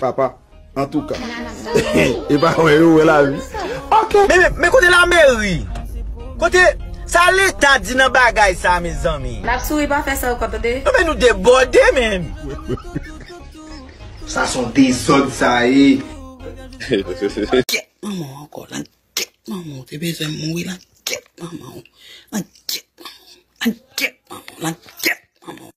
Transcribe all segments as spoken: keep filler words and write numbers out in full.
Papa, antouka. E pa wè yo wè lavi. Ok. Men, men, men kote lameri? Kote sa leta di nan bagay sa, mezanmi? L ap souri, pa fè sa ankò, tande? Non, men nou debòde menm. Sa se yon dezòd sa ye. Kèt manman w ankò, la kèt manman w, te bezwen mouri, la kèt manman w, la kèt manman w, la kèt manman w, la kèt manman w.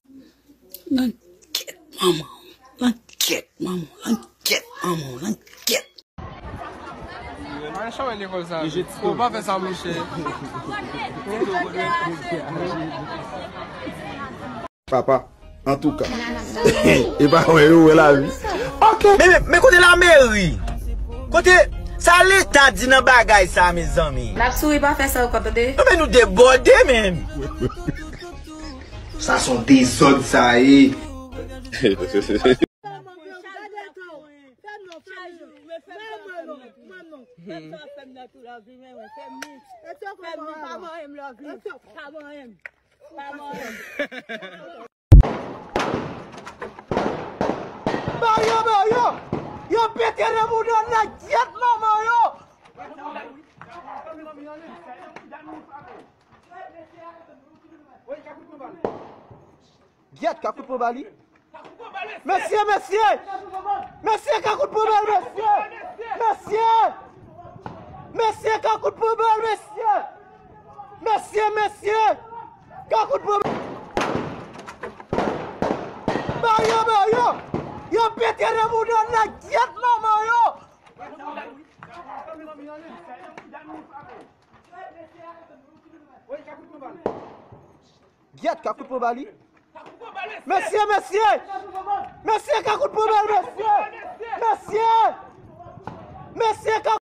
Lankèt manman w. Lankèt manman w. Lankèt manman w. Lankèt. Mwen chanmen lekòl sa. Ou pa fè sa, monchè. Papa, antouka. E pa wè yo wè lavi. Ok. Men, men, men kote lameri? Kote sa leta di nan bagay sa, mezanmi? L ap souri, pa fè sa ankò, tande? Non, men nou debòde menm. Sa se yon dezòd sa ye. Ba yo, ba yo! Yo pete nan bouda nan gyèt manman yo! Gyèt, ka kout pran ba li. Mesye, mesye! Mesye, ka kout pran ba l, mesye! Mesye! Mesye, ka kout pran ba l, mesye! Mesye, mesye! Ka kout pran ba l! Ba yo, ba yo! Yo pete nan bouda nan gyèt manman yo! Gyèt, ka kout pran ba li. Mesye, mesye! Mesye, ka kout pran ba l, mesye! Mesye! Mesye, ka